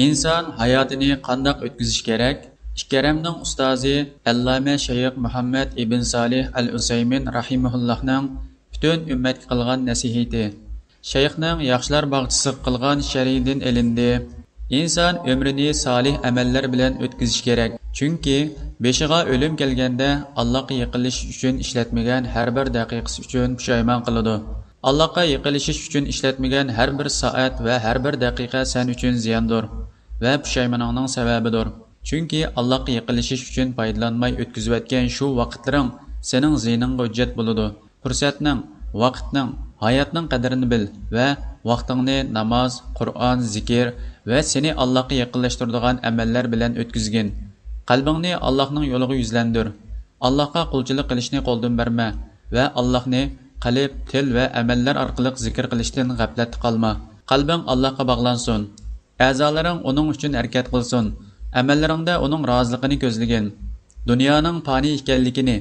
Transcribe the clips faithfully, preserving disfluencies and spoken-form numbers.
ئىنسان ھاياتىنى قانداق ئۆتكۈزۈش كېرەك؟ ئىككى ھەرەمنىڭ ئۇستازى ئەللامە شەيخ مۇھەممەد ئىبن سالىھ ئەل ئۇسەيمىن رەھىمەھۇللاھنىڭ پۈتۈن ئۈممەتكە قىلغان نەسىھىتى. شەيخنىڭ ياخشىلار باغچىسىغا قىلغان شەرھىدىن ئېلىندى. ئىنسان ئۆمرىنى سالىھ ئەمەللەر بىلەن ئۆتكۈزۈشى كېرەك. چۈنكى بېشىغا ئۆلۈم كەلگەندە، ئاللاغا يېقىنلىشىش ئۈچۈن ئىشلەتمىگەن ھەر بىر دەقىقىسى ئۈچۈن پۇشايمان قىلىدۇ. ئاللاغا يېقىنلىشىش ئۈچۈن ئىشلەتمىگەن ھەر بىر سائەت ۋە ھەر بىر دەقىقە سەن ئۈچۈن زىياندۇر ۋە پۇشايمىنىڭنىڭ سەۋەبىدۇر. چۈنكى ئاللاغا يېقىنلىشىش ئۈچۈن پايدىلانماي ئۆتكۈزۈۋەتكەن شۇ ۋاقىتلىرىڭ سېنىڭ زىيىنىڭغا ھۆججەت بولىدۇ. پۇرسەتنىڭ، ۋاقىتنىڭ، ھاياتنىڭ قەدرىنى بىل ۋە ۋاقتىڭنى ناماز، قۇرئان، زىكىر ۋە سېنى ئاللاغا يېقىنلاشتۇرىدىغان ئەمەللەر بىلەن ئۆتكۈزگىن. قەلبىڭنى ئاللاھنىڭ يولىغا يۈزلەندۈر. ئاللاھقا قۇلچىلىق قىلىشنى قولدىن بەرمە ۋە ئاللاھنى قەلب، تىل ۋە ئەمەللەر ئارقىلىق زىكىر قىلىشتىن غەپلەتتە قالما. قەلبىڭ ئاللاھقا باغلانسۇن. ئەزالىرىڭ ئۇنىڭ ئۈچۈن ھەرىكەت قىلسۇن. ئەمەللىرىڭدە ئۇنىڭ رازىلىقىنى كۆزلىگىن. دۇنيانىڭ پانىي ئىكەنلىكىنى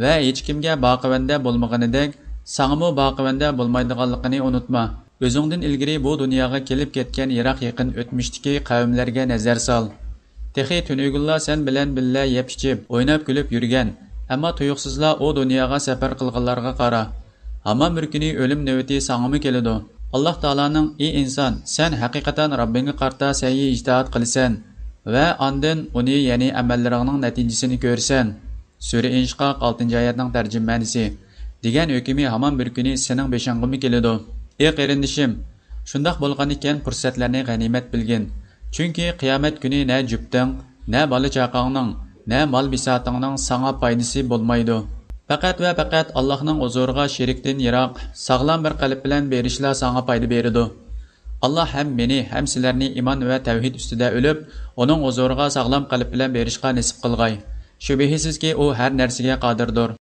ۋە ھېچكىمگە باقىۋەندە بولمىغىنىدەك، ساڭىمۇ باقىۋەندە بولمايدىغانلىقىنى ئۇنتۇما. ئۆزۈڭدىن ئىلگىرى بۇ دۇنياغا كېلىپ كەتكەن يىراق يېقىن ئۆتمۈشتىكى قەۋملەرگە نەزەر سال. تېخى تۈنۈگۈنلا سەن بىلەن بىللە يەپ ئىچىپ، ئويناپ كۈلۈپ يۈرگەن، ئەمما تۇيۇقسىزلا ئۇ دۇنياغا سەپەر قىلغانلارغا قارا. ھامان بىر كۈنى ئۆلۈم نۆۋىتى ساڭىمۇ كېلىدۇ. ئاللاھ تائالانىڭ، ئى ئىنسان، سەن ھەقىقەتەن رەببىڭگە قارىتا سەي-ئىجتىھاد قىلىسەن ۋە ئاندىن ئۇنى، يەنى ئەمەللىرىڭنىڭ نەتىجىسىنى كۆرىسەن. سۈرە ئىنشىقاق، ئالتىنچى ئايەتنىڭ تەرجىمىھەدىسى. دېگەن ھۆكمى ھامان بىر كۈنى سېنىڭ بېشىڭغىمۇ كېلىدۇ. ئى قېرىندىشىم، شۇنداق بولغانىكەن پۇرسەتلەرنى غەنىيمەت بىلگىن. چۈنكى قىيامەت كۈنى نە جۈپتىڭ، نە بالا-چاقاڭنىڭ، نە مال-بىساتىڭنىڭ ساڭا پايدىسى بولمايدۇ. پەقەت ۋە پەقەت ئاللاھنىڭ ھۇزۇرىغا شېرىكتىن يىراق، ساغلام بىر قەلب بىلەن بېرىشلا ساڭا پايدا بېرىدۇ. ئاللاھ ھەم مېنى، ھەم سىلەرنى ئىمان ۋە تەۋھىد ئۈستىدە ئۆلۈپ، ئۇنىڭ ھۇزۇرىغا ساغلام قەلب بىلەن بېرىشقا نېسىپ قىلغاي. شۈبھىسىزكى، ئۇ ھەر نەرسىگە قادىردۇر.